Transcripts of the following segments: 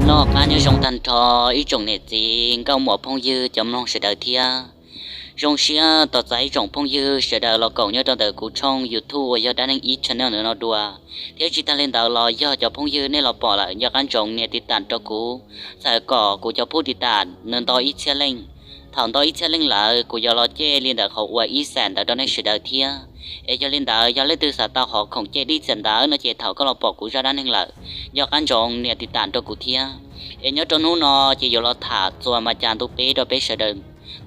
Noj qab nyob zoo tag nrho ib tsoom niam txiv nkauj muam phooj ywg cov mloog sawv daws thiab. Zoo siab tos txais ib tsoom phooj ywg sawv daws los koom nyob rau ntawm kuv tshooj YouTube uas yog Dab Neeg Ib Channel no dua, thiab tsis tag li ntawd los yog cov phooj ywg nej los pom lawm nco qab ntsoov nias tiv tam rau kuv, txhawm kom kuv cov phub tiv tam nws nto ib txhiab leej. Thaum nto ib txhiab leej lawm kuv yuav los cej li ntawm qhov uas ib xees ntawd rau nej sawv daws thiab. Es yog li ntawd yog leej twg xav tau qhov khoom cej dib txias ntawd no ces thaum koj los pom kuv zaj dab neeg lawm, nco qab ntsoov nias tiv tam rau kuv thiab. Es nyob rau hnub no ces yuav los tham txuas Mas Cas ntu peb rau peb sawv daws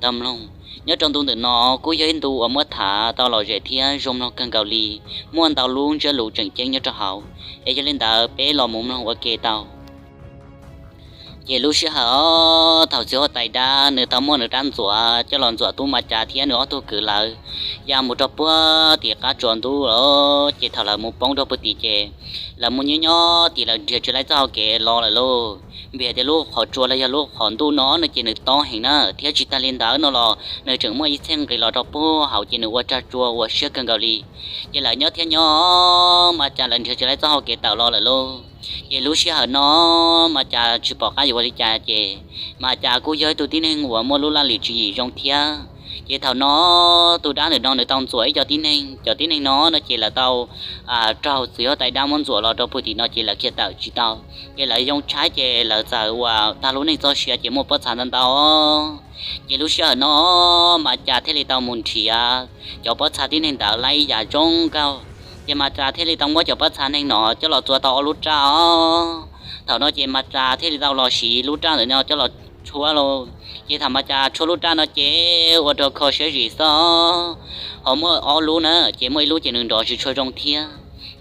tau mloog. Nyob rau ntu ntawm no kuj yog ib ntu uas muab tham tau lom zem thiab zoo mloog kawg nkaus li, muaj ntau lub ntsiab lus tseem ceeb nyob rau hauv. Es yog li ntawd peb los mus mloog ua ke tau. Ces lub sij hawm thaum txiv huab tais dab nws tau muab nws rab ntxuav coj los ntxuam tub Mas Cas thiab nws ob tug kwv lawv ya mus rau puag tim qab tsuas ntub lawm, ces thaum lawv mus poob rau puag tim ces lawv mus nyob nyob tim lawv nrhiav tsis laib txoj hau kev los lawm lauj. Vim tias lub qhov tsua los yog lub qhov ntuj no no ces nws tob heev na, thiab tsis tag li ntawd no los nws tseem muaj ib txheej nqis los rau puag hauv ces nws ua rag tsua ua siab kawg nkaus li. Ces lawv nyob thiab nyob Mas Cas lawv nrhiav tsis laib txoj hau kev tawm los lawm lauj. Ces lub sij hawm no Mas Cas tsis pom qab yuav ua li cas ces Mas Cas kuj yog ib tug tib neeg uas muaj lub laj lim tswv yim zoo thiab. Ces thaum no tus dab ntawm no nws tau ntxuam ib co tib neeg, cov tib neeg no no ces lawv tau raug txiv huab tais dab muab ntxuam los rau puag tim no ces lawv khiav tawm tsis tau. Ces lawv yoo tshaib ces lawv txawm uas tag lub neej txoj sia ces muaj pob txha ntau ntau. Ces lub sij hawm no Mas Cas thiaj li tau mus nrhiav cov pob txha tib neeg ntawd laib ib yam zoo nkauj. Ces Mas Cas thiaj li tau muab cov pob txha neeg no coj los txua tau ob lub raj os. Thaum no ces Mas Cas thiaj li tau los siv lub raj ntawm no coj los tshuab lauj. Ces thaum Mas Cas tshuab lub raj no ces ua rau kho siab zim xwb, ho muaj ob lub na, ces muaj ib lub ces nws nrov tsis tshua zoo thiab.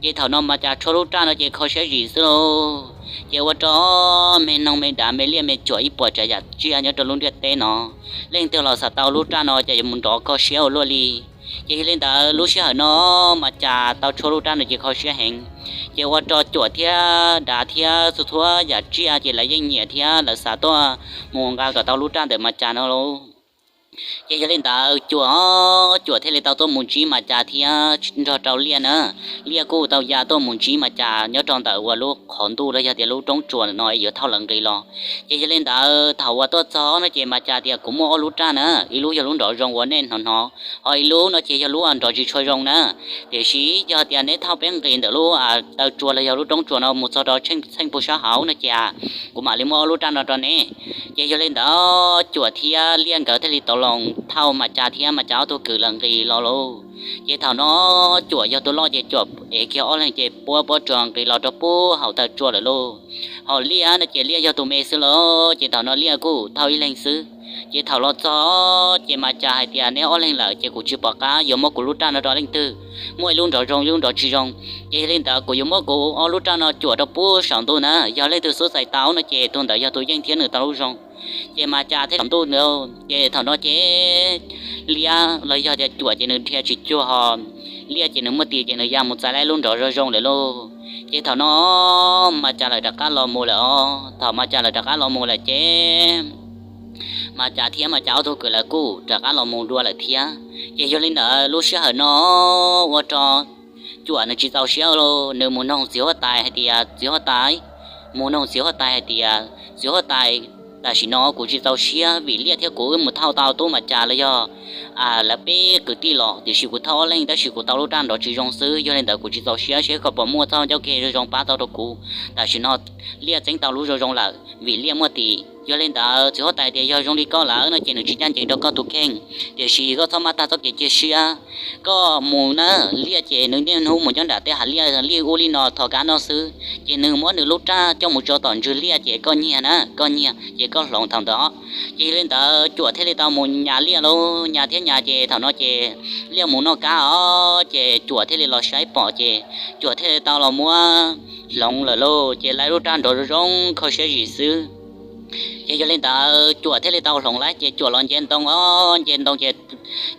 Ces thaum no Mas Cas tshuab lub raj no ces kho siab zim xwb lauj. Ces ua rau me noog me dav me liaj me cuam ib puas tsav yam tsiaj nyob rau lub ntiaj teb no, leej twg los xav tau lub raj no ces yuav mus nrov kho siab ua luaj li. Ces yog li ntawd lub sij hawm no Mas Cas tau tshuab lub raj no ces kho siab heev. Ces ua rau cuam thiab dav thiab txhua txhua yam tsiaj ces lawv yeej nyiam thiab lawv xav tuaj mus nqa kom tau lub raj ntawm Mas Cas no lauj. Ces yog li ntawd cuam, cuam thiaj li tau tuaj mus ntsib Mas Cas thiab nrog rau liaj na. Liaj kuj tau ya tuaj mus ntsib Mas Cas nyob rau ntawm uas lub qhov ntuj los yog tias lub roob tsuas no es yuav thauj lawv nqis los. Ces yog li ntawd thaum uas tuaj txog no ces Mas Cas tias kuv muaj ob lub raj na, ib lub yog lub nrov zoo uas nej hnov hnov, ho ib lub no ces yog lub nrov tsis tshua zoo na. Tiam sis yog tias neb thauj peb nqis ntawm lub taw tsua los yog lub roob tsua no mus txog rau txheej pug sab hauv no ces kuv mam li muab ob lub raj no rau neb. Ces yog li ntawd cuam thiab liaj nkawd thiaj li tau los thauj Mas Cas thiab Mas Cas ob tug kwv lawv nqis los lauj. Ces thaum no cuam yog tus loj ces cuam ev kiag ob leeg ces puab puab rua nqis los rau puag hauv taw tsua lawm lauj. Ho liaj no ces liaj yog tus me xwb lauj, ces thaum no liaj kuj thauj ib leeg xwb. Ces thaum los txog ces Mas Cas hais tias neb ob leeg lawm ces kuv tsis pom qab yuav muab kuv lub raj no rau leej twg, muaj ib lub nrov zoo ib lub nrov tsis zoo. Ces yog li ntawd kuv yuav muab kuv ob lub raj no cuam rau puag saum ntuj na, yog leej twg xub txais tau no ces tus ntawd yog tus yeej thiab nws tau lub zoo. Ces Mas Cas thiaj saum ntuj ntawd ces thaum no ces liaj los yog tias cuam ces nws dhia tsis cuag ho liaj ces nws muaj tis ces nws ya mus txais lub nrov zoo zoo lawm lauj. Ces thaum no Mas Cas lawv rov qab los mus lawm os. Thaum Mas Cas lawv rov qab los mus lawm ces Mas Cas thiab Mas Cas ob tug kwv lawv kuj rov qab los mus dua lawm thiab. Ces yog li ntawd lub sij hawm no ua rau cuam nws tsis txaus siab lauj, nws mus noog txiv huab tais hais tias txiv huab tais, mus noog txiv huab tais hais tias txiv huab tais, tam sim no kuv tsis txaus siab vim liaj thiab kuv wb mus thauj tau tub Mas Cas los yog lawv peb kwv tij los, tiam sis kuv thauj ob leeg tab sis kuv tau lub raj nrov tsis zoo xwb. Yog li ntawd kuv tsis txaus siab, seb koj puas muaj txoj ncauj ke zoo zoo pab tau rau kuv. Tam sim no liaj txeeb tau lub zoo zoo lawm vim liaj muaj tis. Yog li ntawd txiv huab tais tias yog zoo li koj lawm no ces nws tsis ncaj ncees rau koj tus kheej, tiam sis koj txhob maj tag txoj kev cia siab. Koj mus na, liaj ces nws niaj hnub mus nyob nram tej hav liaj li ub li no thov kab noj xwb, ces nws muab nws lub raj coj mus tso tom ntswg liaj ces koj nyiag na, koj nyiag ces koj hloov thaum ntawd. Ces yog li ntawd cuam thiaj li tau mus nyas liaj lauj, nyas thiab nyas ces thaum no ces liaj mus noj kab os, ces cuam thiaj li los saib pom ces cuam thiaj li tau los muab hloov lawm lauj, ces lawv lub raj nrov zoo zoo kho siab zim xwb. Ces yog li ntawd Cuam thiaj li tau hloov lawm ces Cuam los nce ntoo os, nce ntoo ces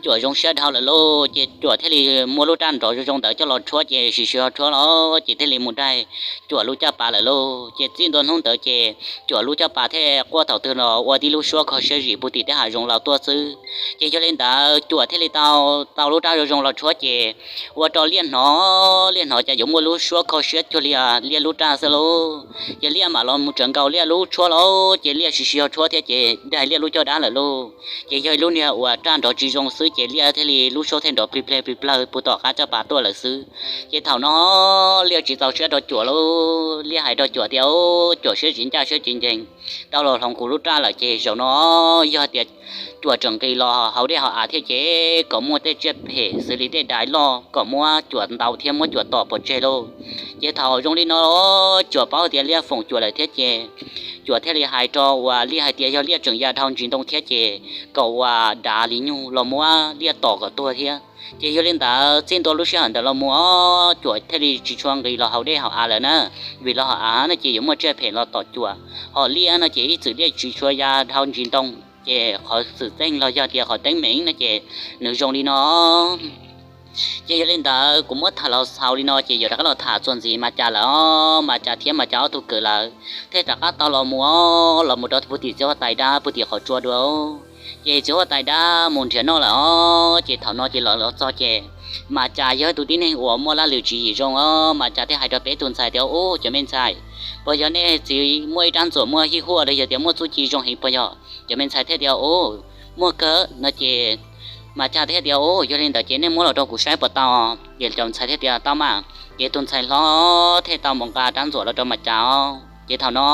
Cuam zoo siab dhau lawm lauj. Ces Cuam thiaj li muab lub raj nrov zoo zoo ntawd coj los tshuab ces sim sim ho tshuab los ces thiaj li mus daig Cuam lub caj pas lawm lauj. Ces txij ntua hnub ntawd ces Cuam lub caj pas thiaj quaj thaum twg los ua tib lub suab kho siab zim puag tim tej hav zoov laus tuaj xwb. Ces yog li ntawd Cuam thiaj li tau tau lub raj zoo zoo los tshuab ces ua rau Liaj hnov, Liaj hnov cas yuav muaj lub suab kho siab cuag li Liaj lub raj xwb lauj. Ces Liaj mam los mus tsawv nkaus Liaj lub tshuab lauj, ces Liaj sim sim ho tshuab thiab ces daig Liaj lub caj dab lawm lauj. Ces yog ib lub niag uas raj nrov tsis zoo xwb ces Liaj thiaj li lub suab thiaj nrov plig pleg plig plawg puag tom qab caj pas tuaj lawm xwb. Ces thaum no Liaj tsis txaus siab rau Cuam lauj, Liaj hais rau Cuam tias, Cuam siab tsis ncaj siab tsis ncees, tau los hloov kuv lub raj lawm ces zaum no yog tias Cuam tseem nqis los haus dej haus av thiab ces kom muaj tej tsiaj phem xws li tej dais loj kom muab Cuam ntaus thiab muab Cuam tom pov tseg lauj. Ces thaum zoo li no Cuam paub tias Liaj foom Cuam lawm thiab ces Cuam thiaj li hais rau uas Liaj hais tias yog Liaj tseem ya dhau ntsis ntoo thiab ces kom uas dav li nyug los muab Liaj tom kom tuag thiab. Ces yog li ntawd txij ntua lub sij hawm ntawd los mus Cuam thiaj li tsis tshua nqis los haus dej haus av lawm na, vim los haus av no ces yuav muaj tsiaj phem los tom Cuam, ho Liaj no ces ib txwm Liaj tsis tshua ya dhau ntsis ntoo, ces qhov xwm txheej los yog tias qhov teeb meem no ces nws zoo li no. Ces yog li ntawd kuv muab tham los xaus li no ces yuav rov qab los tham txuas ntxiv Mas Cas lawm os. Mas Cas thiab Mas Cas ob tug kwv lawv thiaj rov qab tau los mus, los mus rau puag tim txiv huab tais dab puag tim qhov tsua dua. Ces txiv huab tais dab mus nrhiav noj lawm os. Ces thaum no ces los los txog ces Mas Cas yog tus tib neeg uas muaj laj lwm tswv yim zoo os. Mas Cas thiaj hais rau peb tus ntxhais tias, Ub, cov me ntxhais, puas yog nej txiv muaj ib rab ntxuam muaj hij huaj los yog tias muaj txuj ci zoo heev puas yog? Cov me ntxhais thiaj tias, Ub, muaj kawg no ces Mas Cas thiaj tias, Ub, yog li ntawd ces nej muab los rau kuv saib puas tau? Ces cov ntxhais thiaj tias, Tau mas. Ces tus ntxhais hlob thiaj tau mus nqa rab ntxuam los rau Mas Cas os. Ces thaum no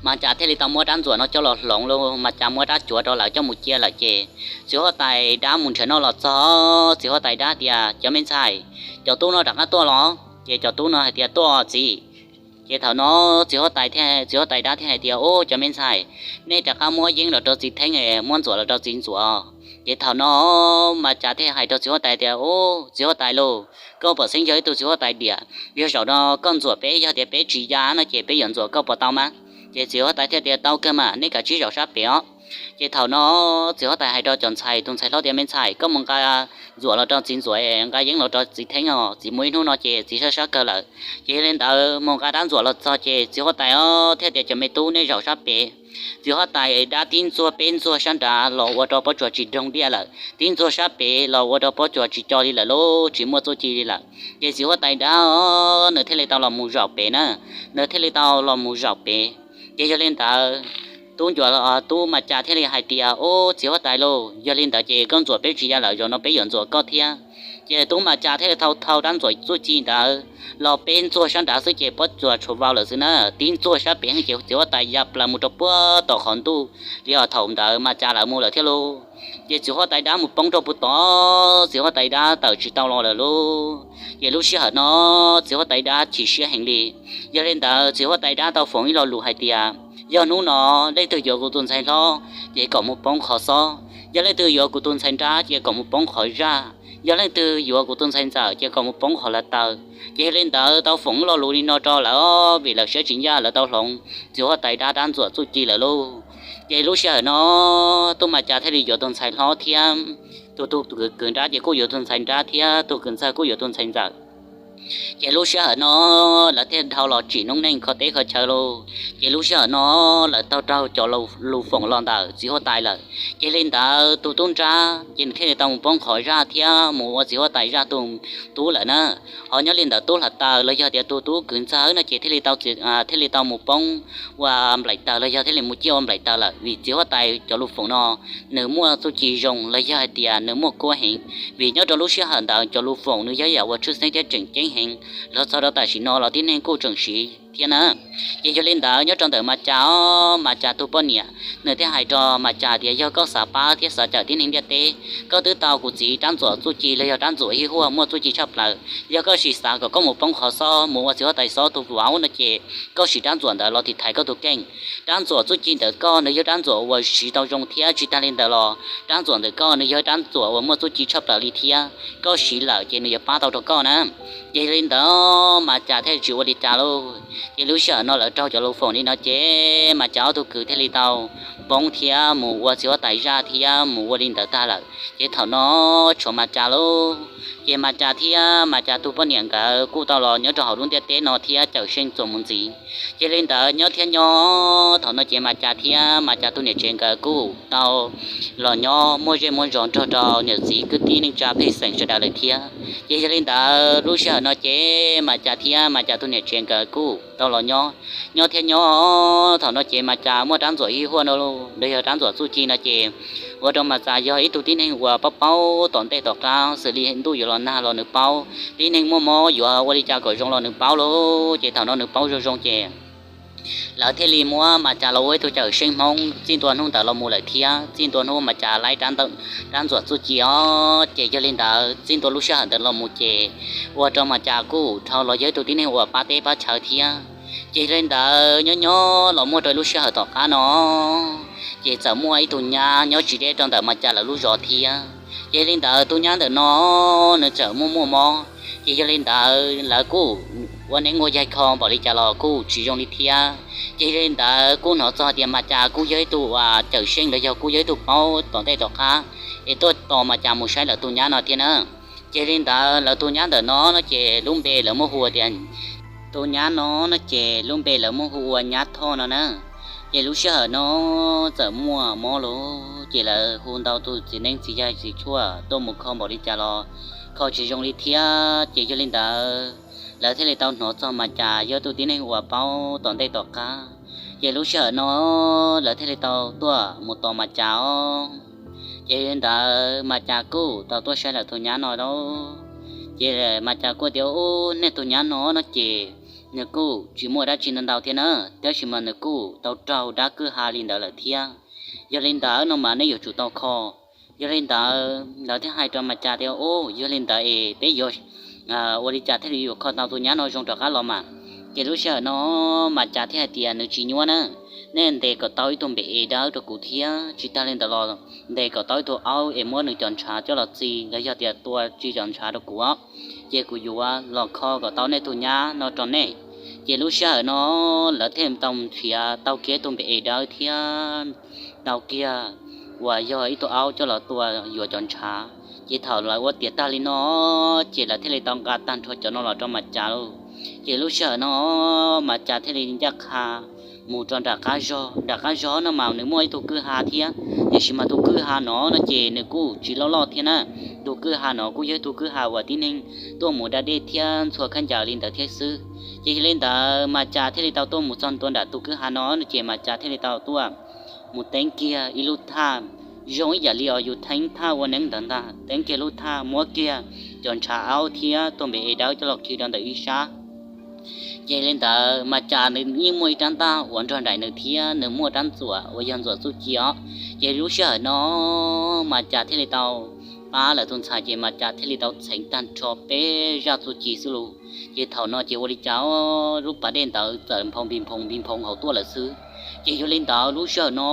Mas Cas thiaj li tau muab rab ntxuam no coj los hloov lauj, Mas Cas muab rab cuav rau lawv coj mus cia lawm ces txiv huab tais dab mus nrhiav noj los txog, txiv huab tais dab tias, Cov me ntxhais, cov tub no rov qab tuaj los? Ces cov tub no hais tias, Tuaj txiv. Ces thaum no txiv huab tais thiaj, txiv huab tais dab thiaj hais tias, Ub, cov me ntxhais, nej rov qab muab yeeb los rau txiv Theeb, muab ntxuam los rau txiv Ntxuam. Ces thaum no Mas Cas thiaj hais rau txiv huab tais tias, Ub, txiv huab tais lauj, koj pom xeeb yog ib tug txiv huab tais diam, yog zaum no koj ntxuam peb, yog tias peb tsis ya no ces peb yuav ntxuam koj puas tau mas? Ces txiv huab tais thiaj tias, Tau kawg mas, nej kav tsij zaum sab pem os. Ces thaum no txiv huab tais hais rau cov ntxhais, tus ntxhais hlob tias, Me ntxhais, koj mus nqa ntxuam los rau txiv Ntxuam, nqa yeeb los rau txiv Theeb os, txiv mus ib hnub no ces txiv sab sab kawg lawm. Ces yog li ntawd mus nqa rab ntxuam los txog ces txiv huab tais os thiaj tias, Cov me tub, nej zaum sab pem. Txiv huab tais dab tib ntxuag peb ntxuag sab nrad los ua rau pob tsuas tsis doog diaj lawm, tib ntxuag sab pem los ua rau pob tsuas tsis co li lawm lauj, tsis muaj txuj ci li lawm. Ces txiv huab tais dab nws thiaj li tau los mus zaum pem na, nws thiaj li tau los mus zaum pem. Ces yog li ntawd, tub ncua, tub Mas Cas thiaj li hais tias, Ub, txiv huab tais lauj, yog li ntawd ces koj ntxuam peb tsis ya lawm, zaum no peb yuav ntxuam koj thiab. Ces tub Mas Cas thiaj li thau thau rab ntxuam txuj ci ntawd los peb ntxuag sab nrad xwb ces pob tsuas tshuav vau lawm xwb na, tib ntxuag sab pem ces txiv huab tais ya plaws mus rau puag tom qhov ntuj li os. Thaum ntawd Mas Cas lawv mus lawm thiab lauj. Ces txiv huab tais dab mus poob rau puag tod, txiv huab tais dab tawm tsis tau los lawm lauj. Ces lub sij hawm no txiv huab tais dab chim siab heev li. Yog li ntawd txiv huab tais dab tau foom ib lo lus hais tias, Yog hnub no leej twg yuav kuv tus ntxhais hlob ces kom mus poob qhov xob, yog leej twg yuav kuv tus ntxhais nrab ces kom mus poob qhov zaj, yog leej twg yuav kuv tus ntxhais ntxawm ces kom mus poob qhov lav taws. Ces yog li ntawd tau foom ib lo lus li no rau lawv, vim lawv siab tsis ncaj lawv tau hloov txiv huab tais dab rab ntxuam txuj ci lawm lauj. Ces lub sij hawm no tub Mas Cas thiaj li yuav tus ntxhais hlob thiab, tus, tus kwv nrab ces kuj yuav tus ntxhais nrab thiab tus kwv ntxawg kuj yuav tus ntxhais ntxawm. Ces lub sij hawm no lawv thiaj dhau los tsim noob neej kho teb kho chaw lauj. Ces lub sij hawm no lawv tau raug cov lus foom los ntawm txiv huab tais lawm. Ces li ntawd tus tub nrab ces nws thiaj li tau mus poob qhov zaj thiab mus ua txiv huab tais zaj tus tub lawm na. Ho nyob li ntawd tub hluav taws los yog tias tus tub kwv ntxawg no ces thiaj li tau, thiaj li tau mus poob ua nplaim taws los yog thiaj li mus ciaj ua nplaim taws lawm, vim txiv huab tais cov lus foom no nws muaj txuj ci zoo los yog hais tias nws muaj kuab heev. Vim nyob rau lub sij hawm ntawd cov lus foom nws yog yam uas tshwj xeeb thiab tseem ceeb heev, los txog rau tam sim no los tib neeg kuj tseem siv thiab na. Ces yog li ntawd nyob rau ntawm Mas Cas os, Mas Cas tus poj niam nws thiaj hais rau Mas Cas tias, Yog koj xav pab thiab xav cawm tib neeg ntiaj teb, koj twb tau kuv txiv rab ntxuam txuj ci los yog rab ntxuam hij huaj muaj txuj ci tshaj plaws. Yog koj tsis xav kom koj mus poob qhov xob mus ua txiv huab tais xob tus vauv no ces koj siv rab ntxuam ntawd los tiv thaiv koj tus kheej. Rab ntxuam txuj ci ntawm koj nws yog rab ntxuam uas siv tau zoo thiab tsis tag li ntawd los rab ntxuam ntawm koj nws yog rab ntxuam uas muaj txuj ci tshaj plaws li thiab, koj siv lawm ces nws yuav pab tau rau koj na. Ces yog li ntawd Mas Cas thiaj tsis ua li cas lauj. Ces lub sij hawm no lawv raug cov lus foom li no ces Mas Cas ob tug kwv thiaj li tau poob thiab mus ua txiv huab tais zaj thiab mus ua li ntawd tag lawm. Ces thaum no tshuav Mas Cas lauj, ces Mas Cas thiab Mas Cas tus poj niam nkawd kuj tau los nyob rau hauv lub ntiaj teb no thiab cawm seej txuas mus ntxiv. Ces li ntawd nyob thiab nyob, thaum no ces Mas Cas thiab Mas Cas tus niam tsev nkawd kuj tau los nyob muaj zej muaj zos nrog rau niam txiv kwv tij neej tsa pej xeem sawv daws lawm thiab. Ces yog li ntawd lub sij hawm no ces Mas Cas thiab Mas Cas tus niam tsev nkawd kuj tau los nyob, nyob thiab nyob, thaum no ces Mas Cas muaj rab ntxuam ib huaj no los yog rab ntxuam txuj ci no ces ua rau Mas Cas yog ib tug tib neeg uas paub paub tom ntej tom qab xws li ntuj yuav los nag los nws paub, tib neeg muaj mob yuav ua li cas kom zoo los nws paub lauj. Ces thaum no nws paub zoo zoo ces lawv thiaj li muab Mas Cas los ua ib tug cawm seej Hmoob txij ntua hnub ntawd los mus lawm thiab txij ntua hnub Mas Cas laib rab ntxuam txuj ci os. Ces yog li ntawd txij ntua lub sij hawm ntawd los mus ces ua rau Mas Cas kuj dhau los yog ib tug tib neeg uas pab teb pab chaw thiab. Ces yog li ntawd nyob nyob los muaj rau lub sij hawm tom qab no ces txawm muaj ib tug nyab nyob tsis deb rau ntawm Mas Cas lawv lub zos thiab. Ces yog li ntawd tus nyab ntawm no nws txawm muaj muaj mob, ces yog li ntawd lawv kuj ua neeb ua yaig kho npaum li cas los kuj tsis zoo li thiab. Ces yog li ntawd kuj hnov txog tias Mas Cas kuj yog ib tug uas cawm seej los yog kuj yog ib tug paub tom ntej tom qab es tuaj tos Mas Cas mus saib lawv tus nyab no thiab na. Ces yog li ntawd lawv tus nyab ntawm no no ces lub npe lawv muab hu ua tias, tus nyab no no ces lub npe lawv muab hu ua Nyab Thoj no na. Ces lub sij hawm no txawm muaj mob lauj, ces lawv hu ntau tus txiv neeb txiv yaig txiv tshuaj tuaj mus kho npaum li cas los kho tsis zoo li thiab. Ces yog li ntawd lawv thiaj li tau hnov txog Mas Cas yog tus tib neeg uas paub tom ntej tom qab. Ces lub sij hawm no lawv thiaj li tau tuaj mus tos Mas Cas os. Ces yog li ntawd Mas Cas kuj tau tuaj saib lawv tus nyab no lauj. Ces Mas Cas kuj tias, Ub, nej tus nyab no no ces nws kuj tsis muaj dab tsi ntau ntau thiab na, tab sis mas nws kuj tau raug dab kwj ha li ntawd lawm thiab. Yog li ntawd no mas nej yuav tsum tau kho. Yog li ntawd lawv thiaj hais rau Mas Cas tias, Ub, yog li ntawd es peb yuav ua li cas thiaj li yuav kho tau tus nyab no zoo rov qab los mas? Ces lub sij hawm no Mas Cas thiaj hais tias, Nws tsis nyuab na, nej ntes kom tau ib tug npem es dawb rau kuv thiab, tsis tag li ntawd los ntes kom tau ib tug aub es muab nws cov ntshav coj los txi los yog tias tua tsis cov ntshav rau kuv os, ces kuv yuav los kho kom tau nej tus nyab no rau nej. Ces lub sij hawm no lawv thiaj tau nrhiav tau kiag ib tug npem es dawb thiab tau kiag uas yog ib tug aub coj los tua yuav cov ntshav. Ces thaum lawv ua tiav tag li no ces lawv thiaj li tau nqa tag nrho cov no los rau Mas Cas lauj. Ces lub sij hawm no Mas Cas thiaj li ncaj qha mus rau nram qab zog. Nram qab zog no mas nws muaj ib tug kwj ha thiab, tiam sis mas tus kwj ha no no ces nws kuj tsis loj loj thiab na. Tus kwj ha no kuj yog ib tug kwj ha uas tib neeg tuaj mus da dej thiab ntxhua khaub ncaws li ntawd thiab xwb. Ces yog li ntawd Mas Cas thiaj li tau tuaj mus txog ntua nram tus kwj ha no no ces Mas Cas thiaj li tau tuaj mus teeb kiag ib lub thaj zoo ib yam li uas yus theeb thaj ua neeb ntawd ntag, teeb kiag lub thaj muab kiag cov ntshav aub thiab tus npem es dawb coj los khi rau ntawm ib sab. Ces li ntawd Mas Cas nws yeej muaj ib rab ntaj uas nrog nraim nws thiab nws muaj rab ntxuam uas yog ntxuam txuj ci os. Ces lub sij hawm no Mas Cas thiaj li tau pab lawv tus ntxhais ces Mas Cas thiaj li tau txheev tag nrho peb zaj txuj ci xwb lauj. Ces thaum no ces ua li cas lub pas dej ntawd txawm nphoo npis nphoo npis nphoo hauv tuaj lawm xwb. Ces yog li ntawd lub sij hawm no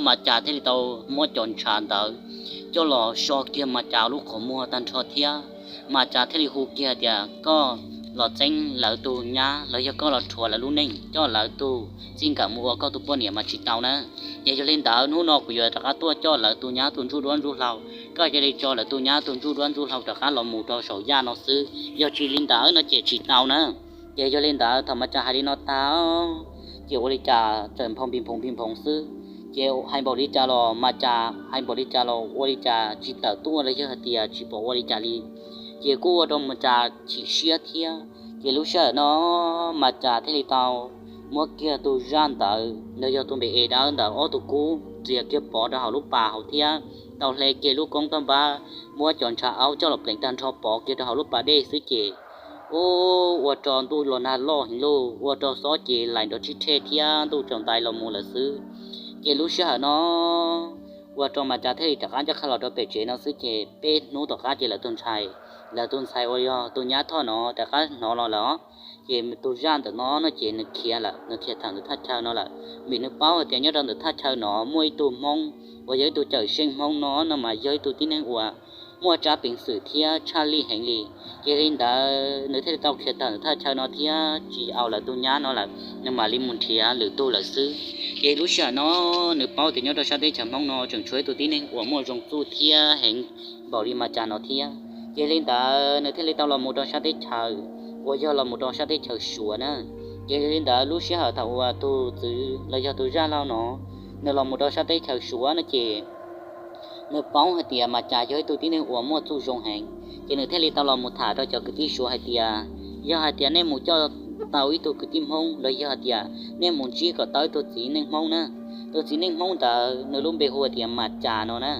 Mas Cas thiaj li tau muab cov ntshav ntawd coj los so kiag Mas Cas lub qhov muag tag nrho thiab Mas Cas thiaj li hu kiag tias, Koj los txeeb lawv tus nyab los yog koj los rhuav lawv lub neej coj lawv tus txij nkawm mus ua koj tus poj niam mas tsis tau na. Ces yog li ntawd hnub no kuv yuav rov qab tuaj coj lawv tus nyab tus ntsuj duab ntsuj hlauv, koj cia li tso lawv tus nyab tus ntsuj duab ntsuj hlauv rov qab los mus rau saum yaj no xwb, yog tsis li ntawd no ces tsis tau na. Ces yog li ntawd thaum Mas Cas hais li no tag, ces ua li cas txawm nphoo npis nphoo npis nphoo xwb. Ces hais npaum li cas los Mas Cas hais npaum li cas los ua li cas tsis tawm tuaj los yog hais tias tsis pom ua li cas li. Ces kuj ua rau Mas Cas chim siab thiab. Ces lub sij hawm no Mas Cas thiaj li tau muab kiag tus zaj ntawd los yog tus npem es dawb ntawd ob tug kub txiav kiag pov rau hauv lub pas hauv thiab tau hle kiag lub koob toj npab, muab cov ntshav aub coj los pleev tag nrho pov kiag rau hauv lub pas dej xwb ces ua rau ntuj los nag loj heev lauj, ua rau xob ces lais nrov tshib rhe thiab ntuj tsaus ntais los mus lawm xwb. Ces lub sij hawm no ua rau Mas Cas thiaj li rov qab ncaj qha los rau pem tsev no xwb ces peb hnub tom qab ces lawv tus ntxhais, lawv tus ntxhais uas yog tus nyab Thoj no rov qab hnov los lawm. Ces tus zaj ntawm no no ces nws khiav lawm, nws khiav tawm ntawm thaj chaw no lawm, vim nws paub hais tias nyob rau ntawm thaj chaw no muaj ib tug Hmoob uas yog ib tug cawm seej Hmoob no no mas yog ib tug tib neeg uas muaj tsab peev xwm thiab tshaj lij heev li. Ces li ntawd nws thiaj li tau khiav tawm thaj chaw no thiab tsis aus lawv tus nyab no lawm, nws mam li mus nrhiav lwm tug lawm xwb. Ces lub sij hawm no nws paub tias nyob rau sab teb chaws Hmoob no tseem tshuav ib tug tib neeg uas muaj zoo txuj thiab heev npaum li Mas Cas no thiab. Ces li ntawd nws thiaj li tau los mus rau sab teb chaws uas yog los mus rau sab teb chaws Suav na. Ces li ntawd lub sij hawm thaum uas tus txwv los yog tus zaj laug no nws los mus rau sab teb chaws Suav no ces nws paub hais tias Mas Cas yog ib tug tib neeg uas muaj txuj zoo heev, ces nws thiaj li tau los mus tham rau cov kwv tij Suav hais tias, yog hais tias nej mus coj tau ib tug kwv tij Hmoob los yog hais tias nej mus ntsib kom tau ib tug txiv neej Hmoob na. Tus txiv neej Hmoob ntawd nws lub npe hu tias Mas Cas no na.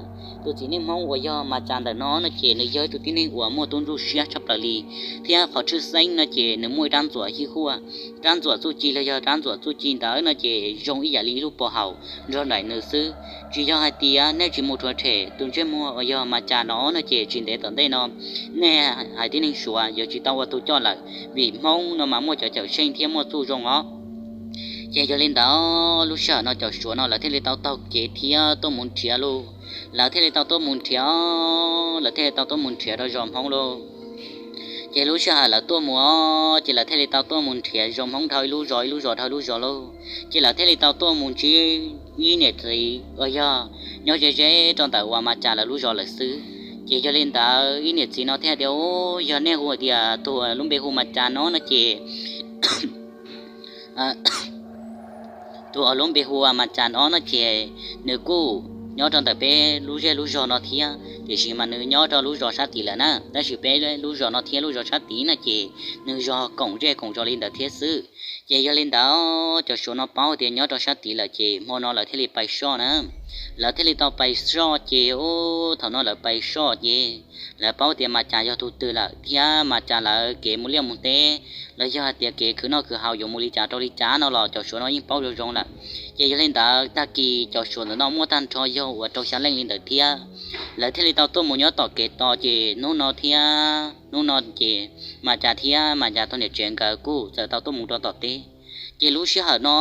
Tus txiv neej Hmoob uas yog Mas Cas ntawm no no ces nws yog ib tug tib neeg uas muaj tub ntsuj siab tshaj plaws li, thiab qhov tshwj xeeb no ces nws muaj ib rab ntxuam hib huaj, rab ntxuam txuj ci los yog rab ntxuam txuj ci ntawd no ces zoo ib yam li ib lub pov haum nrog nraim nws xwb. Tsis yog hais tias nej tsis mus rhuav them tus ntsej muag uas yog Mas Cas no no ces tsis ntev tom ntej no nej haiv tib neeg Suav yuav tsis tau ua tus coj lawm, vim Hmoob no mas muaj cov cawm seej thiab muaj txuj zoo os. Ces yog li ntawd lub sij hawm no cov Suav no lawv thiaj li tau taug kev thiab tuaj mus nrhiav lauj. Lawv thiaj li tau tuaj mus nrhiav, lawv thiaj li tau tuaj mus nrhiav rau zos Hmoob lauj. Ces lub sij hawm lawv tuaj mus os, ces lawv thiaj li tau tuaj mus nrhiav zos Hmoob dhau ib lub zos, ib lub zos dhau ib lub zos lauj. Ces lawv thiaj li tau tuaj mus ntsib ib niam txiv uas yog nyob ze ze rau ntawm uas Mas Cas lawv lub zos lawm xwb. Ces yog li ntawd ib niam txiv no thiaj tias, u, yog nej hu tias tus lub npe hu Mas Cas no no ces tus uas lub npe hu ua Mas Cas no no ces nws kuj nyob rau ntawm peb lub zej lub zos no thiab, tiam sis mas nws nyob rau lub zos sab tid lawm na, tab sis peb lub zos no thiab lub zos sab tid no ces nws zos koom zej koom zos li ntawd thiab xwb. Ces yog li ntawd cov Suav no paub tias nyob rau sab tid lawm ces hmo no lawv thiaj li pais soj na. Lawv thiaj li tau pais soj ces, u, thaum no lawv pais soj ces lawv paub tias Mas Cas yog tus twg lawm thiab Mas Cas lawv kev mus liaj mus teb los yog hais tias kev khwv noj khwv haus yuav mus li cas rau li cas no los cov Suav no yeej paub zoo zoo lawm. Ces yog li ntawd tag kis cov Suav ntawm no muaj tag nrho yog uas rau xya leej li ntawd thiab. Lawv thiaj li tau tuaj mus nyob tom kev tos ces hnub no thiab hnub no ces Mas Cas thiab Mas Cas tus niam tsev nkawd kuj txawm tau tuaj mus rau tom teb. Ces lub sij hawm no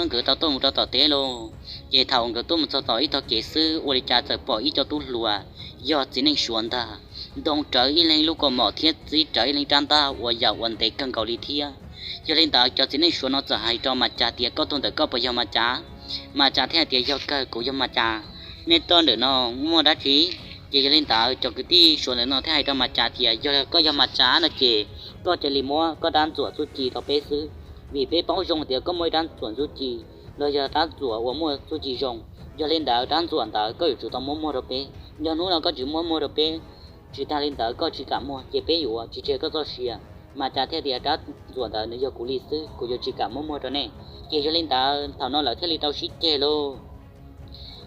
nkawd tau tuaj mus rau tom teb lauj. Ces thaum nkawd tuaj mus txog tom ib tog kev xwb ua li cas txawm pom ib co tub hluas yog txiv neej Suav ntag, ntoo rawv ib leeg lub kaus mom thiab txib rawv ib leeg rab ntaj uas yam uas ntev kawg nkaus li thiab. Yog li ntawd cov txiv neej Suav no txawm hais rau Mas Cas tias, koj tus ntawm koj puas yog Mas Cas? Mas Cas thiaj hais tias, yog kawg, kuv yog Mas Cas. Nej tuaj ntawm no muaj dab tsi? Ces yog li ntawd cov kwv tij Suav ntawm no thiaj hais rau Mas Cas tias, yog koj yog Mas Cas no ces koj cia li muab koj rab ntxuam txuj ci rau peb xwb, vim peb paub zoo tias koj muaj ib rab ntxuam txuj ci los yog rab ntxuam uas muaj txuj ci zoo. Yog li ntawd rab ntxuam ntawd koj yuav tsum tau muab muag rau peb. Yog hnub no koj tsis muab muag rau peb, tsis tag li ntawd koj tsis kam muag ces peb yuav tsis tseg koj txoj sia. Mas Cas thiaj tias, rab ntxuam ntawd nws yog kuv li xwb, kuv yuav tsis kam muab muag rau nej. Ces yog li ntawd thaum no lawv thiaj li tau sib ceg lauj.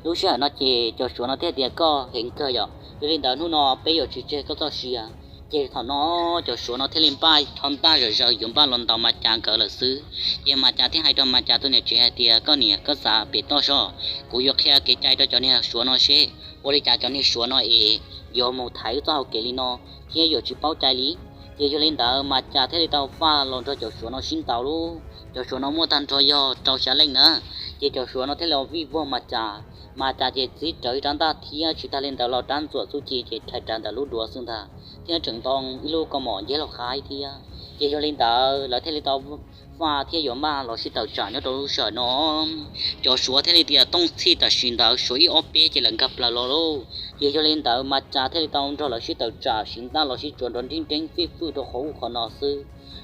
Lub sij hawm no ces cov Suav no thiaj tias, koj heev kawg yom, yog li ntawd hnub no peb yuav tsis tseg koj txoj sia. Ces thaum no cov Suav no thiaj li npaj tho ntaj zom zaws yuav npaj los ntaus Mas Cas nkawd lawm xwb. Ces Mas Cas thiaj hais rau Mas Cas tus niam tsev hais tias, koj niam, koj xav pem toj soj, kuv yuav qhia kev cai rau cov niag Suav no seb ua li cas cov niag Suav no es yuav mus thaiv txoj hau kev li no thiab yuav tsis paub cai li. Ces yog li ntawd Mas Cas thiaj li tau faj los nrog cov Suav no sib ntaus lauj. Cov Suav no muaj tag nrho yog rau xya leej na. Ces cov Suav no thiaj li vij vog Mas Cas. Mas Cas ces txib rawv ib rab ntaj thiab tsis tag li ntawd los rab ntxuam txuj ci ces rhais rawv ntawm lub duav xwb ntag, thiab tseem ntoo ib lub kaus mom nceb los qhaib thiab. Ces yog li ntawd lawv thiaj li tau faj thiab yuav npaj los sib tawm tsam nyob rau lub sij hawm no. Cov Suav thiaj li tias tooj txhij tam sim ntawd Suav ib ob peb ces lawv nkag plaws los lauj. Ces yog li ntawd Mas Cas thiaj li tau nrog lawv sib tawm tsam siv ntaj los sib tsuav nrov nreeb nreeb fij fwj rau qhov ub qhov no xwb.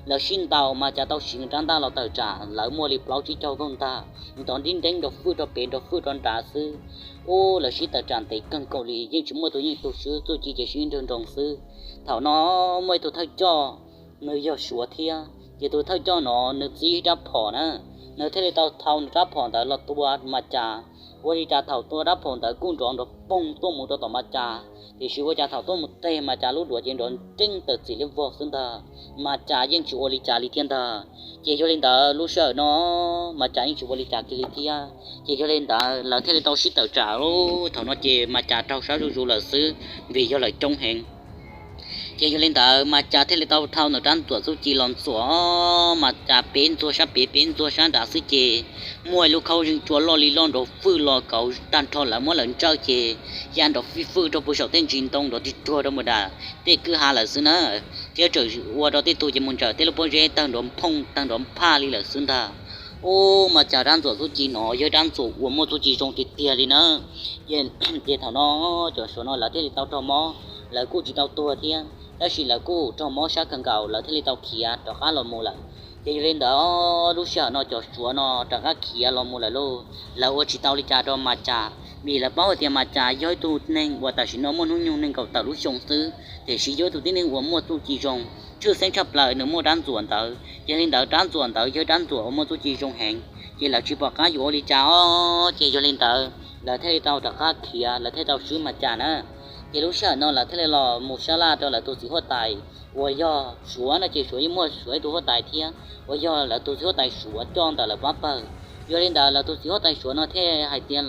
Lawv sib ntaus Mas Cas tau siv rab ntaj los tawm tsam lawv muaj li plaub tsib caug nkaus ntag, nrov nreeb nreeb nrov fwj rau pem nrov fwj rau nrad xwb. Ub, lawv sib tawm tsam ntev kawg nkaus li yeej tsis muaj tus yeej tus swb, txuj ci ces sib nrog nroo xwb. Thaum no muaj ib tug thawj coj, nws yog Suav thiab, ces tus thawj coj no nws txib rab phom na, nws thiaj li tau thau nws rab phom ntawd los tua Mas Cas. Ua li cas thaum tua rab phom ntawd kuj nrov nrov poog tuaj mus rau tom Mas Cas, tiam sis ua cas thaum tuaj mus teg Mas Cas lub duav ces nrov nreeb tawm txim li vog xwb ntag. Mas Cas yeej tsis ua li cas li thiab ntag. Ces yog li ntawd lub sij hawm no Mas Cas yeej tsis ua li cas kiag li thiab. Ces yog li ntawd lawv thiaj li tau sib tawm tsam. Thaum no ces Mas Cas raug sab zuj zus lawm xwb, vim yog lawv coob heev. Ces yog li ntawd Mas Cas thiaj li tau thau nws rab ntxuam txuj ci los ntxuam, Mas Cas peb ntxuag sab pem peb ntxuag sab nrad xwb ces muaj ib lub khaub zeeg tsua loj li loj nrov fwj los kauv tag nrho lawv muab lawv ntsawj ces ya nrov fij fwj rau puag saum tej ntsis ntoo nrov tig ruag rau mus nram tej kwj ha lawm xwb na. Thiab tseem ua rau tej tug ces mus ntsawm tej lub pob zeb tawg nrov phooj tawg nrov phaj li lawm xwb ntag. Ub, Mas Cas rab ntxuam txuj ci no yog rab ntxuam uas muaj txuj ci zoo tiag tiag li na. Ces thaum no cov Suav no lawv thiaj li tau raug mob, lawv kuj tsis tau tuag thiab, tab sis lawv kuj raug mob sab kawg nkaus lawv thiaj li tau khiav rov qab los mus lawm. Ces yog li ntawd lub sij hawm no cov Suav no rov qab khiav los mus lawm lauj, lawv ua tsis tau li cas rau Mas Cas, vim lawv paub hais tias Mas Cas yog ib tug neeg uas tam sim no muaj hnub nyoog nees nkaum tawm lub xyoo xwb, tiam sis yog ib tug tib neeg uas muaj txuj ci zoo, tshwj xeeb tshaj plaws nws muaj rab ntxuam ntawd. Yog li ntawd rab ntxuam ntawd yog rab ntxuam uas muaj txuj ci zoo heev, ces lawv tsis pom qab yuav ua li cas os. Ces yog li ntawd lawv thiaj li tau rov qab khiav, lawv thiaj tau swb Mas Cas na. Ces lub sij hawm no lawv thiaj li los mus sab laj rau lawv tus txiv huab tais uas yog Suav no ces Suav yeej muaj Suav ib tug huab tais thiab uas yog lawv tus txiv huab tais Suav coj ntawm lawv pab pawg. Yog li ntawd lawv tus txiv huab tais Suav no thiaj hais tias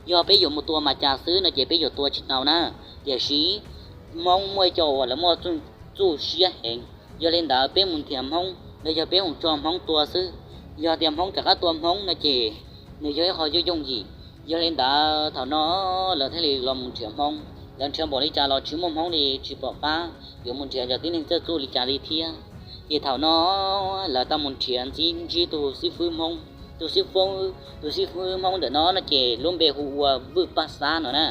yog peb yuav mus tua Mas Cas xwb no ces peb yuav tua tsis tau na, tiam sis Hmoob muaj ib co uas lawv muaj txuj siab heev, yog li ntawd peb mus nrhiav Hmoob los yog peb mus tso Hmoob tua xwb. Yog tias Hmoob rov qab tua Hmoob no ces nws yog ib qho yooj yooj yim. Yog li ntawd thaum no lawv thiaj li los mus nrhiav Hmoob, lawv nrhiav npaum li cas los tsis muaj Hmoob li, tsis pom qab yuav mus nrhiav cov tib neeg txawj txuj li cas li thiab. Ces thaum no lawv tau mus nrhiav ntxiv ntsib tus xib fwb Hmoob, tus xib fwb, tus xib fwb Hmoob ntawm no no ces lub npe hu ua Vwj Paj Xab no na.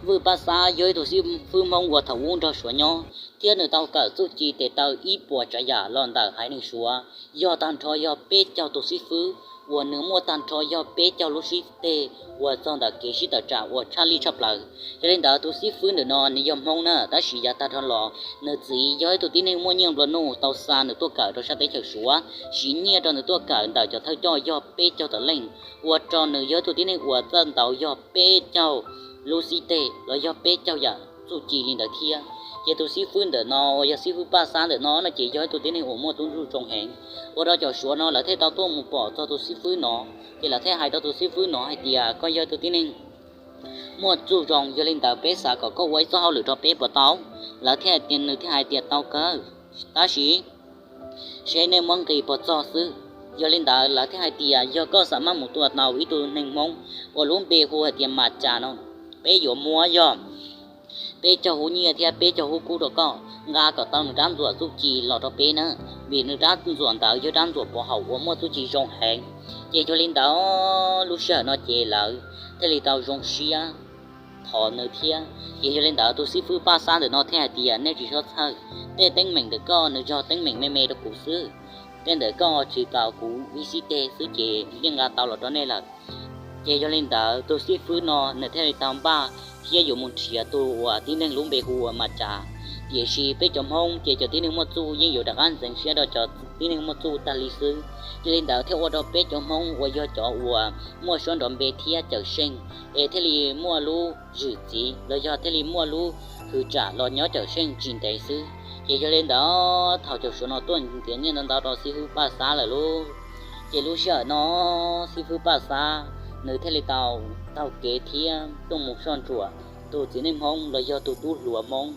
Vwj Paj Xab yog ib tug xib fwb Hmoob uas thaum ub nrog Suav nyob thiab nws tau kawm txuj ci tes taw ib puas tsav yam los ntawm haiv neeg Suav, yog tag nrho yog peb caug tus xib fwb uas nws muaj tag nrho yog peb caug lub xib teg uas txog ntawm kev sib tawm tsam uas tshaj lij tshaj plaws. Yog li ntawd tus xib fwb ntawm no nws yog Hmoob na, tab sis yav tag nrho los nws txiv yog ib tug tib neeg muaj nyiaj nplua nuj tau xa nws tuaj kawm rau sab teb chaws Suav, siv nyiaj rau nws tuaj kawm ntawm cov thawj coj yog peb caug tawm leej, ua rau nws yog ib tug tib neeg uas txawj ntaus yog peb caug lub xib teg los yog peb caug yam txuj ci li ntawd thiab. Ces tus xib fwb ntawm no uas yog xib fwb Paj Xab ntawm no no ces yog ib tug tib neeg uas muaj txuj ci zoo heev, ua rau cov Suav no lawv thiaj tau tuaj mus pom txog tus xib fwb no. Ces lawv thiaj hais rau tus xib fwb no hais tias koj yog tus tib neeg muaj txuj zoo, yog li ntawd peb xav kom koj ua ib txoj hauj lwm rau peb puas tau? Lawv thiaj, nws thiaj hais tias tau kawg, tab sis seb nej muab nqis puas txog xwb. Yog li ntawd lawv thiaj hais tias yog koj xav maj mus tua tau ib tug neeg Hmoob uas lub npe hu hais tias Mas Cas no, peb yuav muab yog peb caug hub nyiaj thiab peb caug hub kub rau koj, nqa kom tau nws rab ntxuam txuj ci los rau peb na, vim nws rab ntxuam ntawd yog rab ntxuam pov haum uas muaj txuj ci zoo heev. Ces yog li ntawd lub sij hawm no ces lawv thiaj li tau zoo siab thov nws thiab. Ces yog li ntawd tus xib fwb Paj Xab ntawm no thiaj hais tias nej tsis txhob txhawj, tej teeb meem ntawm koj nws yog teeb meem me me rau kuv xwb, tej ntawm koj tsis txaus kuv ib xib teg xwb ces yeej nqa tau los rau nej lawm. Ces yog li ntawd tus xib fwb no nws thiaj li tau npaj thiab yuav mus nrhiav tus uas tib neeg lub npe hu ua Mas Cas. Tiam sis peb cov Hmoob ces cov tib neeg muaj txuj yeej yuav rov qab ntxeev siab rau cov tib neeg muaj txuj tag li xwb. Yog li ntawd thiaj ua rau peb cov Hmoob uas yog cov uas muaj suab nrov npe thiab cawm seej, es thiaj li muaj lub zwm txwv los yog thiaj li muaj lub hwj tsam los nyob cawm seej tsis ntev xwb. Ces yog li ntawd thaum cov Suav no tuaj ntiav nyiaj ntau ntau rau xib fwb Paj Xab lawm lauj, ces lub sij hawm no xib fwb Paj Xab nws thiaj li tau taug kev thiab tuaj mus soj ntsuam tus txiv neej Hmoob los yog tus tub hluas Hmoob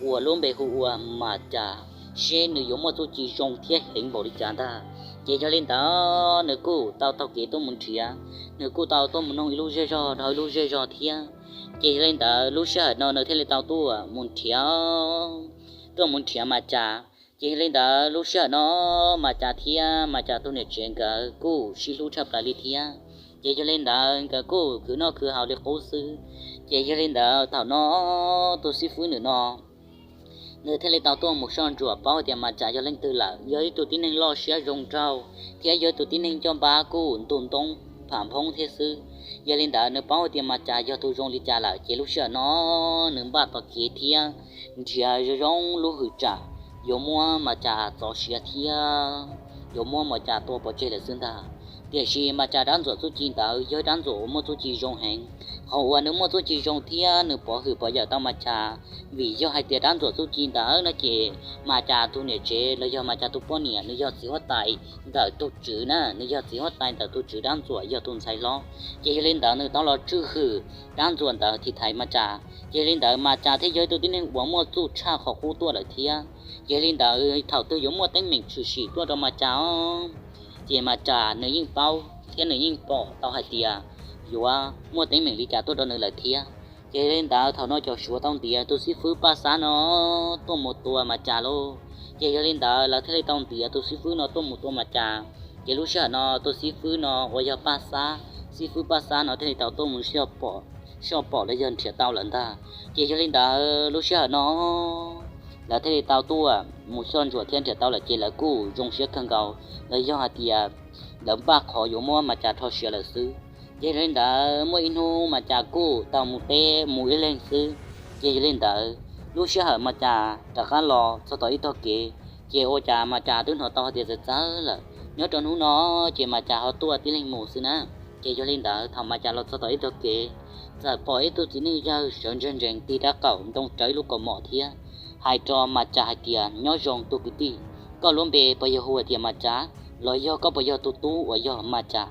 uas lub npe hu ua Mas Cas, seb nws yuav muaj txuj ci zoo thiab heev npaum li cas ntag. Ces yog li ntawd nws kuj tau taug kev tuaj mus nrhiav, nws kuj tau tuaj mus noog ib lub zej zog dhau ib lub zej zog thiab. Ces yog li ntawd lub sij hawm no nws thiaj li tau tuaj mus nrhiav, tuaj mus nrhiav Mas Cas. Ces yog li ntawd lub sij hawm no Mas Cas thiab Mas Cas tus niam tsev nkawd kuj sib hlub tshaj plaws li thiab. Ces yog li ntawd nkawd kuj khwv noj khwv haus li qub xwb. Ces yog li ntawd thaum no tus xib fwb ntawm no nws thiaj li tau tuaj mus soj ntsuam paub hais tias Mas Cas yog leej twg lawm, yog ib tug tib neeg loj siab zoo nraug thiab yog ib tug tib neeg ncaj npab kuj ntug ntoob pham nphoob thiab xwb. Yog li ntawd nws paub hais tias Mas Cas yog tus zoo li cas lawm, ces lub sij hawm no nws npaj tom kev thiab nrhiav zoo zoo lub hwj tsam yuav muab Mas Cas txov siav thiab yuav muab Mas Cas tua pov tseg lawm xwb ntag. Tiam sis Mas Cas rab ntxuam txuj ci ntawd yog rab ntxuam uas muaj txuj ci zoo heev, Qhov uas nws muaj txuj ci zoo thiab nws pov hwm pov yawm tau Mas Cas, vim yog hais tias rab ntxuam txuj ci ntawd no ces Mas Cas tus niam tsev los yog Mas Cas tus poj niam nws yog txiv huab tais ntawm tus tswv na, nws yog txiv huab tais ntawm tus tswv rab ntxuam yog tus ntxhais hlob. Ces yog li ntawd nws tau los tswj hwm rab ntxuam ntawd tiv thaiv Mas Cas. Ces yog li ntawd Mas Cas thiaj yog ib tug tib neeg uas muaj txuj tshaj qhov qub tuaj lawm thiab. Ces yog li ntawd thaum twg yuav muaj teeb meem tshwm sim tuaj rau Mas Cas os, ces Mas Cas nws yeej paub thiab nws yeej pom tau hais tias yuav muaj teeb meem li cas tuaj rau nws lawm thiab. Ces yog li ntawd thaum no cov Suav tau ntiav tus xib fwb Paj Xab no tuaj mus tua Mas Cas lauj. Ces yog li ntawd lawv thiaj li tau ntiav tus xib fwb no tuaj mus tua Mas Cas. Ces lub sij hawm no tus xib fwb no uas yog Paj Xab, xib fwb Paj Xab no thiaj li tau tuaj mus soj pom, soj pom los yog nrhiav tau lawm ntag. Ces yog li ntawd lub sij hawm no lawv thiaj li tau tuaj mus soj ntsuam thiab nrhiav tau lawm ces lawv kuj zoo siab kawg nkaus, los yog hais tias lawv npaj qhov yuav muab Mas Cas rho siav lawm xwb. Ces yog li ntawd muaj ib hnub Mas Cas kuj tau mus teb mus ib leeg xwb. Ces yog li ntawd lub sij hawm Mas Cas rov qab los txog tom ib tog kev, ces ua cas Mas Cas twb hnov tau hais tias txawv txawv lawm. Nyob rau hnub no ces Mas Cas ho tuaj tib leeg mus xwb na. Ces yog li ntawd thaum Mas Cas los txog tom ib tog kev, txawm pom ib tug txiv neej yawg sawv ntsees ntsees ti rab qaum ntoo rawv ib lub kaus mom thiab hais rau Mas Cas hais tias, nyob zoo tus kwv tij, koj lub npe puas yog hu hais tias Mas Cas, los yog koj puas yog tus tub uas yog Mas Cas?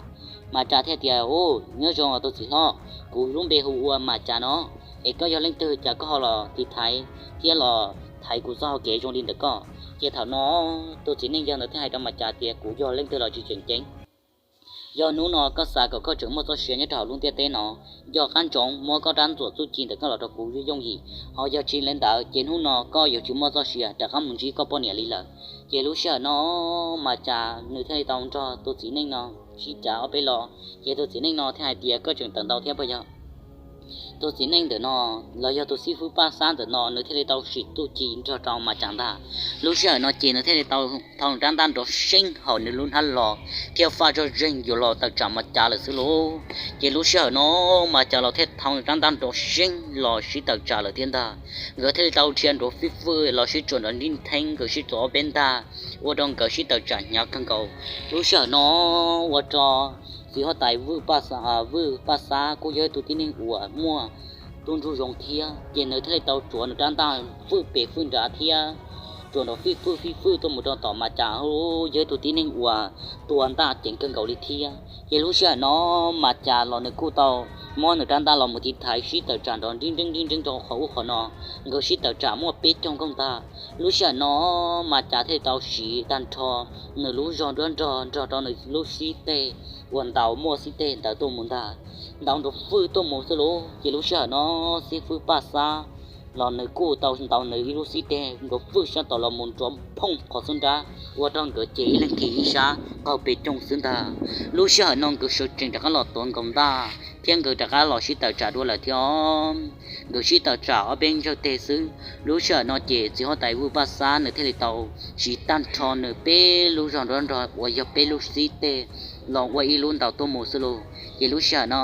Mas Cas thiaj tias, u, nyob zoo os tus txiv hlob, kuv lub npe hu ua Mas Cas no, es koj yog leej twg cas koj ho los tiv thaiv thiab los thaiv kuv txoj hau kev zoo li ntawm koj? Ces thaum no tus txiv neej yawg ntawd thiaj hais rau Mas Cas tias, kuv yog leej twg los tsis tseem ceeb. Yog hnub no koj xav kom koj tseem muaj txoj sia nyob rau hauv lub ntiaj teb no, nco qab ntsoov muab koj rab ntxuam txuj ci ntawm koj los rau kuv yooj yim. Ho yog tsis li ntawd ces hnub no koj yuav tsis muaj txoj sia rov qab mus ntsib koj poj niam li lawm. Ces lub sij hawm no Mas Cas nws thiaj li tau nrog tus txiv neej no sib cav ob peb lo. Ces tus txiv neej no thiaj hais tias, koj tseem tawm ntau thiab puas yog? Tus txiv neej ntawm no los yog tus xib fwb Paj Xab ntawm no nws thiaj li tau sim txuj ci nrog rau Mas Cas ntag. Lub sij hawm no ces nws thiaj li tau thau rab ntaj nrov seeb hauv nws lub hnab los thiab faj zoj zeeg yuav los tawm tsam Mas Cas lawm xwb lauj. Ces lub sij hawm no Mas Cas los thiaj thau rab ntaj nrov seeb los sib tawm tsam lawm thiab ntag. Nkawd thiaj li tau dhia nrov fij fwj los sib tsuam nrov nrib ntheeb, nkawd sib txuas ob peb ntaj, ua rau nkawd sib tawm tsam hnyav kawg nkaus. Lub sij hawm no ua rau txiv huab tais Vwj Paj Xab kuj yog ib tug tib neeg uas muaj tub ntsuj zoo thiab, ces nws thiaj li tau tsuav nws rab ntaj fwj pem fwj nrad thiab tsuas nrov fij fwj fij fwj tuaj mus rau tom Mas Cas, yog ib tug tib neeg uas tua ntaj ceev kawg nkaus li thiab. Ces lub sij hawm no Mas Cas los nws kuj tau muab nws rab ntaj los mus tiv thaiv sib tawm tsam nrov nrib nreeb nrib nreeb rau qhov ub qhov no. Nkawd sib tawm tsam muaj peb caug nkaus ntag. Lub sij hawm no Mas Cas thiaj li tau siv tag nrho nws lub zog nruab nrog nrog rau nws lub xib teg uas ntaus muaj xib teg ntawd tuaj mus ntag. Ntaus nrov fwj tuaj mus xwb lauj. Ces lub sij hawm no xib fwb Paj Xab los nws kuj tau ntaus nws ib lub xib teg nrov fwj sab tom los mus nrov phooj qhov xub nrab, ua rau nkawd ces ib leeg kiv ib sab qaug pes coog xwb ntag. Lub sij hawm no nkawd sawv tsees rov qab los tuav nkaus ntaj thiab nkawd rov qab los sib tawm tsam dua lawm thiab. Nkawd sib tawm tsam ob peb ntsawg teg xwb. Lub sij hawm no ces txiv huab tais Vwj Paj Xab nws thiaj li tau siv tag nrho nws peb lub zog nruab nrog uas yog peb lub xib teg los ua ib lub ntaus tuaj mus xwb lauj. Ces lub sij hawm no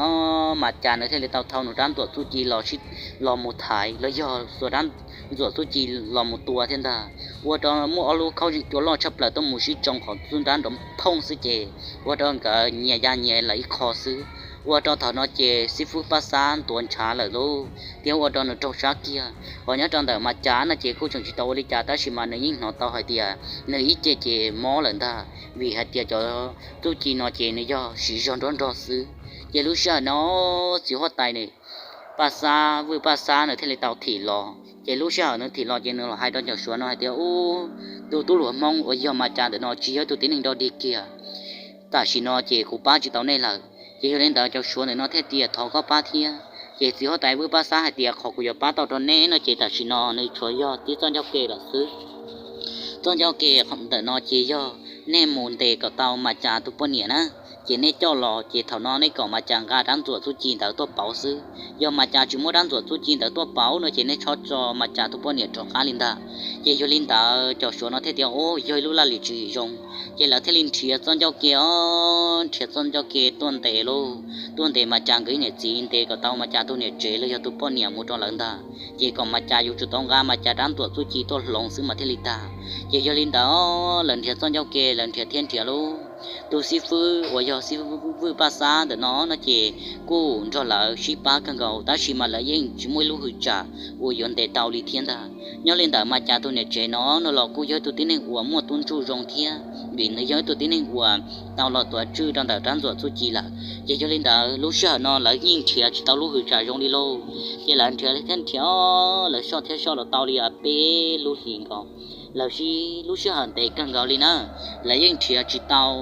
Mas Cas nws thiaj li tau thau nws rab ntxuam txuj ci los mus thaiv los yog xuas rab ntxuam txuj ci los mus tua thiab ntag. Ua rau muaj ob lub khaub zeeg cua loj tshaj plaws tuaj mus sib tsoo qhov xub nrab nrov phooj xwb ces ua rau nkawd nyias ya nyias lawm ib qho xwb. Ua rau thaum no ces xib fwb Paj Xab ntuav ntshav lawm lauj thiab ua rau nws raug sab kiag. Ho nyob rau ntawm Mas Cas no ces kuj tseem tsis tau ua li cas tab sis mas nws yeej hnov tau hais tias nws ib ce ces mob lawm ntag, vim hais tias cov txuj ci no ces nws yog siv zog nruab nrog xwb. Ces lub sij hawm no txiv huab tais nws Paj Xab, Vwj Paj Xab nws thiaj li tau thim los. Ces lub sij hawm nws thim los ces nws los hais rau cov Suav no hais tias, ub, tus tub hluas Hmoob uas yog Mas Cas ntawm no tsis yog tus tib neeg dog dig kiag. Tam sim no ces kuv pab tsis tau nej lawm. Ces yog li ntawd cov Suav ntawm no thiaj tias thov koj pab thiab. Ces txiv huab tais Vwj Paj Xab hais tias qhov kuv yuav pab tau rau neb no ces tam sim no nws tsuas yog tib txoj ncauj ke lawm xwb. Txoj ncauj ke ntawm no ces yog nej mus ntes kom tau Mas Cas tus poj niam na. Ces nej coj los ces thaum no nej kom Mas Cas nqa rab ntxuam txuj ci ntawd tuaj pauv xwb. Yog Mas Cas tsis muab rab ntxuam txuj ci ntawd tuaj pauv no ces nej txhob tso Mas Cas tus poj niam rov qab li ntag. Ces yog li ntawd cov Suav no thiaj tias, ub, yog ib lub laj lim tswv yim zoo. Ces lawv thiaj li nrhiav txoj ncauj ke os, nrhiav txoj ncauj ke tuaj ntes lauj, tuaj ntes Mas Cas nkawd ib niam txiv, ntes kom tau Mas Cas tus niam tsev los yog tus poj niam mus rau lawv ntag. Ces kom Mas Cas yuav tsum tau nqa Mas Cas rab ntxuam txuj ci tuaj hloov xwb mas thiaj li tag. Ces yog li ntawd lawv nrhiav txoj ncauj ke, lawv nrhiav thiab nrhiav lauj, Tus xib fwb uas yog xib fwb Paj Xab ntawm no no ces kuj nrog lawv sib pab kawg nkaus, tab sis mas lawv yeej tsis muaj ib lub hwm tsam uas yuav ntes tau li thiab ntag. Nyob li ntawd Mas Cas tus niam tsev no no los kuj yog ib tug tib neeg uas muaj tub ntsuj zoo thiab, vim nws yog ib tug tib neeg uas tau los tuav tswj rau ntawm rab ntxuam txuj ci lawm. Ces yog li ntawd lub sij hawm no lawv yeej nrhiav tsis tau lub hwm tsam zoo li lauj. Ces lawv nrhiav thiab nrhiav, lawv soj thiab soj los tau li peb lub hlis nkaus, los sis lub sij hawm ntev kawg nkaus li na, lawv yeej nrhiav tsis tau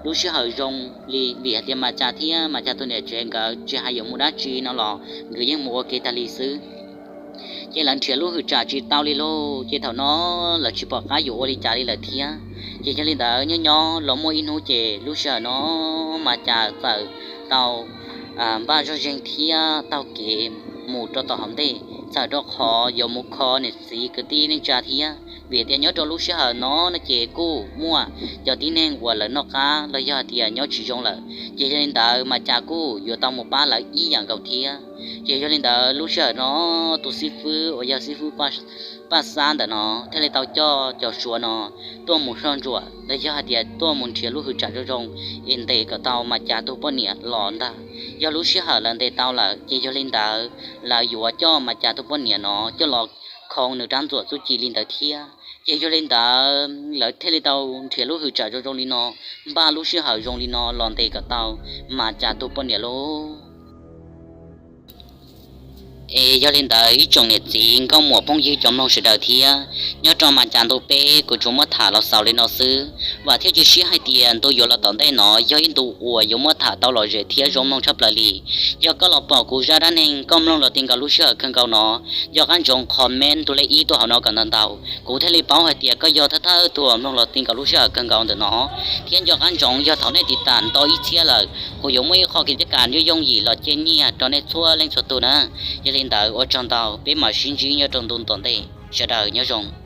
lub sij hawm zoo li, vim hais tias Mas Cas thiab Mas Cas tus niam tsev nkawd tsis hais yuav mus dab tsi no los nkawd yeej mus ua ke tag li xwb. Ces lawv nrhiav lub hwm tsam tsis tau li lauj, ces thaum no lawv tsis pom qab yuav ua li cas li lawm thiab. Ces yog li ntawd nyob nyob los muaj ib hnub ces lub sij hawm no Mas Cas txawm tau npaj zoj zeeg thiab taug kev mus rau tom hauv ntej, txawm rau qhov yuav mus kho niam txiv kwv tij neej tsa thiab, vim tias nyob rau lub sij hawm no no ces kuj muaj cov tib neeg uas lawv noj qab los yog hais tias nyob tsis zoo lawm, ces yog li ntawd Mas Cas kuj yuav tau mus pab lawv ib yam nkaus thiab. Ces yog li ntawd lub sij hawm no tus xib fwb uas yog xib fwb Paj Xab ntawm no thiaj li tau coj cov Suav no tuaj mus soj ntsuam los yog hais tias tuaj mus nrhiav lub hwm tsam zoo zoo es ntes kom tau Mas Cas tus poj niam los ntag. Yog lub sij hawm lawv ntes tau lawm ces yog li ntawd lawv yuav coj Mas Cas tus poj niam no coj los khoo nws rab ntxuam txuj ci li ntawd thiab. Ces yog li ntawd lawv thiaj li tau nrhiav lub hwm tsam zoo zoo li no, npaj lub sij hawm zoo li no los ntes kom tau Mas Cas tus poj niam lauj. Es yog li ntawd ib tsoom niam txiv nkauj muam phooj ywg cov mloog sawv daws thiab, nyob rau Mas Cas ntu peb kuv tsuas muab tham los xaus li no xwb, vam thiab cia siab hais tias ntu yuav los tom ntej no yog ib ntu uas yuav muab tham tau lom zem thiab zoo mloog tshaj plaws li. Yog koj los pom kuv zaj dab neeg koj mloog los ti nkaus lub sij hawm kawg nkaus no, nco qab ntsoov comment tus lej ib tuaj hauv no kom ntau ntau, kuv thiaj li paub hais tias koj yog thawj thawj tug mloog los ti nkaus lub sij hawm kawg nkaus ntawm no. Thiab nco qab ntsoov yog thaum nej tiv tam ntau ib txhiab lawm, kuv yuav muaj ib qho kev caj kam yooj yooj yim los cia nyiaj rau nej txhua leej txhua tus na. Yog li ntawd ua tsaug ntau, peb mam sib ntsib nyob rau ntu tom ntej, sawv daws nyob zoo.